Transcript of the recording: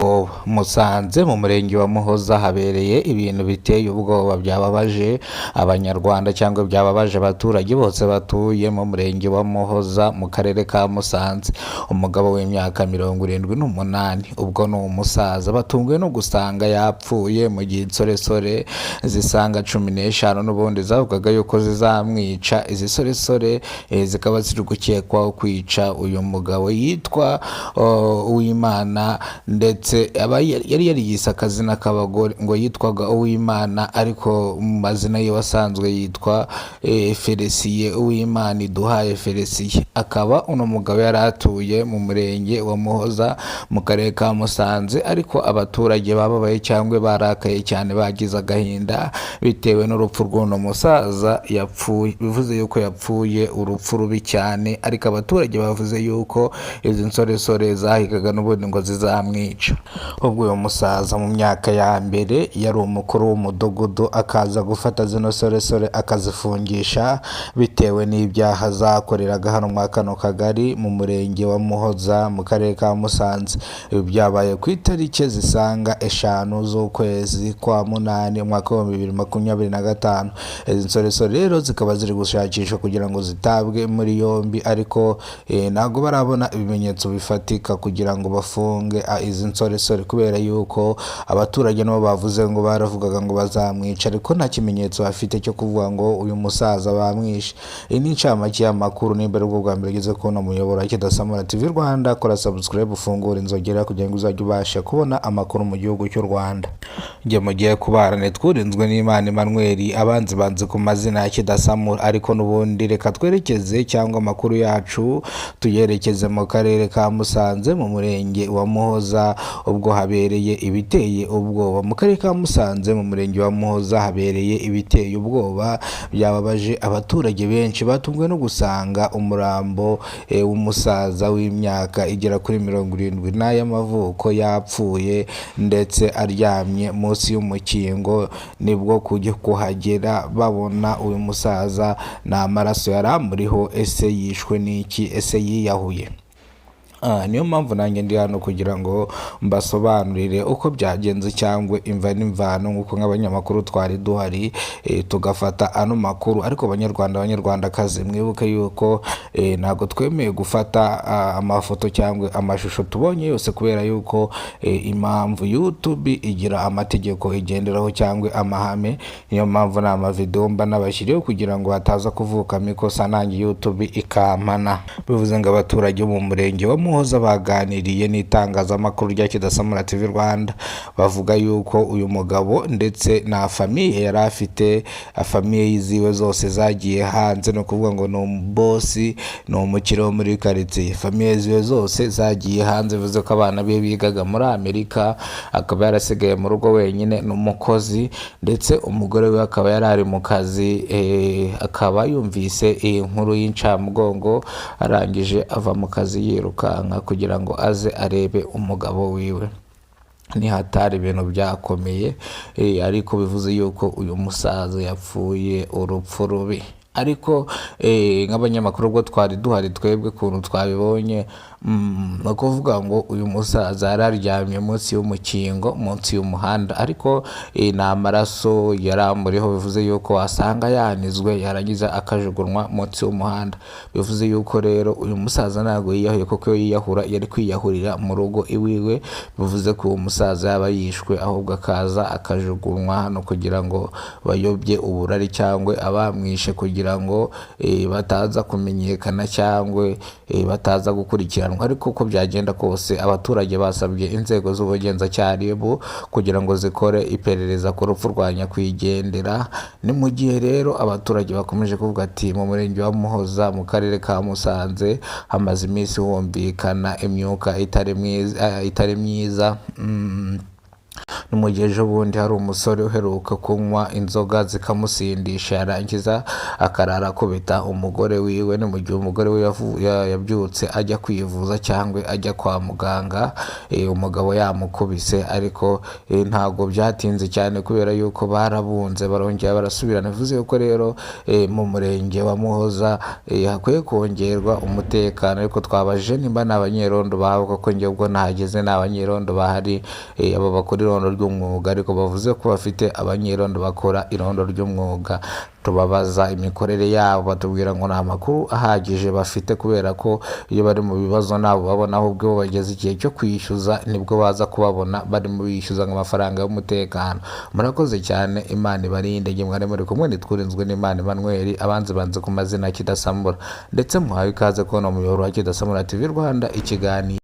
Ubwoba. Musanze mu murenge wa Muhoza habereye ibintu biteye ubwoba byababaje Abanyarwanda cyangwa byababaje abaturage bose batuye mu murenge wa Muhoza mu karere ka Musanze. Umugabo w'imyaka 78, ubwo ni umusaza, batunguwe no gusanga yapfuye mu gihe insoresore zisaga 15 n'ubundi zavugaga yuko zizamwica. Izi soresore zikaba ziri gukekwaho kwica uyu mugabo yitwa Uwimana, ndetse aba yari yariyise akazina k'abagore ngo yitwaga Uwimana, ariko mu mazina ye asanzwe yitwa Felicien Uwimana Iduhaye Felicien. Akaba uno mugabo yari atuye mu murenge wa Muhoza mu karere ka Musanze, ariko abaturage bababaye cyangwa barakaye cyane, bagize agahinda bitewe n'urupfu rw'uno musaza yapfuye. Bivuze yuko yapfuye urupfu rubi cyane, ariko abaturage bavuze yuko izi nsoresore zahigaga n'ubundi ngo zizamwica. Ubwo uyu musaza mu myaka ya mbere yari umukuru w'umudugudu, akaza gufata zino soresore akazifungisha bitewe n'ibyaha zakoreraga hano muri kano kagari mu murenge wa Muhoza mu karere ka Musanze. Ibi byabaye ku itariki zisaga 5 z'ukwezi kwa munani umwaka wa 2025. Izi nsoresore rero zikaba ziri gushakishwa kugira ngo zitabwe muri yombi, ariko ntabwo barabona ibimenyetso bifatika kugira ngo bafunge izi nsoresore, kubera yuko abaturage nabo bavuze ngo baravugaga ngo bazamwica, ariko nta kimenyetso bafite cyo kuvuga ngo uyu musaza bamwishe. Iyi ni incamake y'amakuru. Nimba ari bwo bwa mbere ugeze kubona umuyoboro wa Kidasamura TV Rwanda, kora subscribe, ufungure inzogera kugira ngo uzajye ubasha kubona amakuru mu gihugu cy'u Rwanda. Njye mugiye kubara nitwurinzwe n'Imana Emmanuel, abanzi banzi ku mazina ya Kidasamura. Ariko n'ubundi reka twerekeze cyangwa amakuru yacu tuyerekeze mu karere ka Musanze mu murenge wa Muhoza, ubwo habereye ibiteye ubwoba. Mu karere ka Musanze mu murenge wa Muhoza habereye ibiteye ubwoba byababaje abaturage benshi. Batunguwe no gusanga umurambo w'umusaza w'imyaka igera kuri 70 n'ay'amavuko yapfuye, ndetse aryamye munsi y'umukingo. Nibwo kujya kuhagera babona uyu musaza nta maraso yari amuriho. Ese yishwe n'iki? Ese yiyahuye? Niyo mpamvu nanjye ndi hano kugira ngo mbasobanurire uko byagenze cyangwa imva n'imvano, nk'uko nk'abanyamakuru twari duhari tugafata ano makuru. Ariko Abanyarwanda, Abanyarwandakazi, mwibuke yuko ntabwo twemeye gufata amafoto cyangwa amashusho tubonye yose, kubera yuko impamvu YouTube igira amategeko igenderaho cyangwa amahame. Niyo mpamvu nta mavideo mba nabashyiriyeho kugira ngo hataza kuvukamo ikosa nanjye YouTube ikampana. Bivuze ngo abaturage bo mu murenge wa Muhoza baganiriye n'itangazamakuru rya Kidasamura TV Rwanda, bavuga yuko uyu mugabo ndetse na famille yari afite, famille ziwe zose zagiye hanze. Ni ukuvuga ngo ni umubosi, ni umukire wo muri karitsiye, famille ziwe zose zagiye hanze. Bivuze ko abana be bigaga muri Amerika, akaba yarasigaye mu rugo wenyine n'umukozi, ndetse umugore we akaba yari ari mu kazi. Akaba yumvise iyi nkuru y'incamugongo, arangije ava mu kazi yirukanka kugira ngo aze arebe umugabo wiwe. Nihatari ibintu byakomeye, ariko bivuze yuko uyu musaza yapfuye urupfu rubi. Ariko nk'abanyamakuru ubwo twari duhari, twebwe ukuntu twabibonye, ni ukuvuga ngo uyu musaza yari aryamye munsi y'umukingo, munsi y'umuhanda, ariko nta maraso yari amuriho. Bivuze yuko wasanga yanizwe, yarangiza akajugunywa munsi y'umuhanda. Bivuze yuko rero uyu musaza ntabwo yiyahuye, kuko iyo yiyahura yari kwiyahurira mu rugo iwiwe. Bivuze ko uwo musaza yaba yishwe, ahubwo akaza akajugunywa hano kugira ngo bayobye uburari cyangwa abamwishe, kugira ngo bataza kumenyekana cyangwa bataza gukurikiranwa. Ariko uko byagenda kose, abaturage basabye inzego z'ubugenzacyaha RIB kugira ngo zikore iperereza ku rupfu rwa nyakwigendera. Ni mu gihe rero abaturage bakomeje kuvuga ati mu murenge wa Muhoza mu karere ka Musanze hamaze iminsi humvikana imyuka itari myiza. Ni mu gihe ejo bundi hari umusore uheruka kunywa inzoga zikamusindisha, yarangiza akarara akubita umugore wiwe. Ni mu gihe umugore we yabyutse ajya kwivuza cyangwa ajya kwa muganga, umugabo yamukubise, ariko ntabwo byatinze cyane kubera yuko barabunze, barongera barasubirana. Bivuze yuko rero mu murenge wa Muhoza hakwiye kongerwa umutekano, ariko twabajije nimba nta banyerondo bahaba, kuko njye ubwo nahageze nta banyerondo bahari, abo bakora irondo ry'umwuga, ariko bavuze ko bafite abanyerondo bakora irondo ry'umwuga. Tubabaza imikorere yabo, batubwira ngo nta makuru ahagije bafite, kubera ko iyo bari mu bibazo nabo babona, ahubwo iyo bageze igihe cyo kwishyuza nibwo baza kubabona barimo bishyuza amafaranga y'umutekano. Murakoze cyane, Imana ibarinde. Njye mwari muri kumwe nitwurinzwe n'Imana Emmanuel, abanzi banze ku mazina Kidasamura, ndetse muhawe ikaze kubona umuyoboro wa Kidasamura TV Rwanda ikiganiro.